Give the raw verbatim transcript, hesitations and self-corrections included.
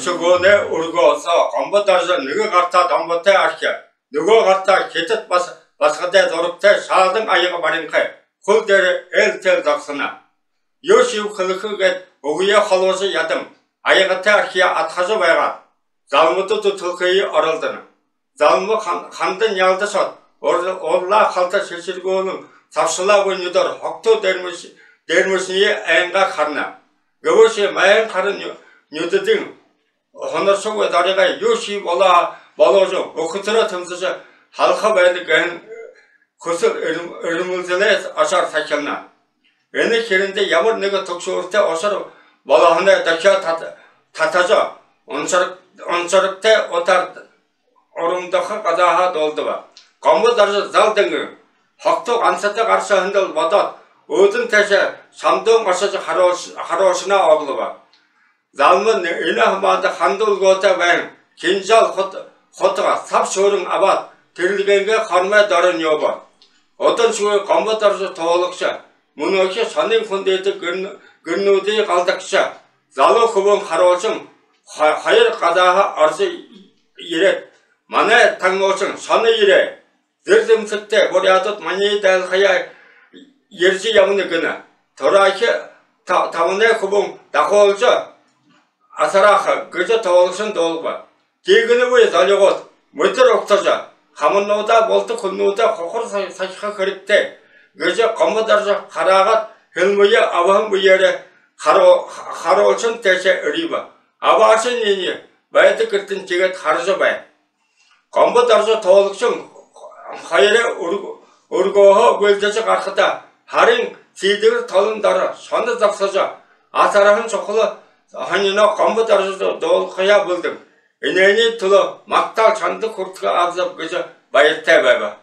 Шүгөөнэй үргөө соо Гомбо-Доржо нэгэ гартаа домботой архи, нүгөө гартаа хитад бас-, басагадай зурагтай шаадан аяга баринхай хүл дээрэ ээл тэл зогсоно. Юу шииб хэлэхэ гээд үгэеэ холбожо ядан, аягатай архияа адхажа байгаад, залмада дүтэлхые оролдоно. Залма хан-, хандан нялдашоод, ур-, урлаа халта шэршэргүүлэн, сабшалаагүй нюдөөр хогтуу дээрмэш-, дээрмэшэниие айнгаар харана. Гэбэшье майхан хара ню-, нюдэдынь хоноршогүй даригай юу шииб болоо, болоожо, үхэтэрөө тэмсэжэ халха байна гэһэн хүсэл эрм-, эрмэлзэлэй ошоор сахилна. Энэ хирэндэ ямар нэгэ түгшүүртэй ошоор болоһоной дохёо тат-, татажа, уншараг-, уншарагтай утаар урамдаха газааһаа дуулдаба. Гомбо-Доржо зал дэнгэн, хогтуу гансата гаршаһандал бодоод, өөдэнь тээшэ шамдуун ошожо харуулш-, харуулшана оглобо. Залма энэ хамаанда ханда үлгөөтэй байһан кинжал хут-, хутага саб шүүрэн абаад, тэрэлгээнгээ хормой доро нюуба. Уданшьегүй Гомбо-Доржо туулагша мүнөөхи шонын хүндыдэ гэрн-, гэрнүүдые галдагша залуу хүбүүн харуулшан хо-, хоёр газааһаа орожо ерээд: «Манай тагнуулшан шоно ерээ. Зэр зэмсэгтэй буряадууд маниие дайлахаяа ерэжэ ябана гэнэ. Тураахи та-, табанай хүбүүн дахуулжа асарааха», — гэжэ туулагшань дуулгаба. «Тиигэнэгүй, золигууд, мэдэр угтажа, хамарнуудаа, булта хүлнүүдээ хухар са-, сахиха хэрэгтэй», — гэжэ Гомбо-Доржо хараагаад, хэлмые абаһан бэеэрээ харуу-, харуулшан тээшээ эрьебэ. Абаашань энэниие байдаг гэртэнь тиигээд хаража бай. Гомбо-Доржо туулагшань хоёрой үр-, үргөөһөө гүйлдэжэ гарахадаа, һарын сиидэгэр толон доро шоно зогсожо асарһан шухала һониноо Гомбо-Доржодо дуулгахаяа бэлдэн. «Энээниие түлөө магтаал шанда хүртэхэ абзаб», — гэжэ баяртай байба.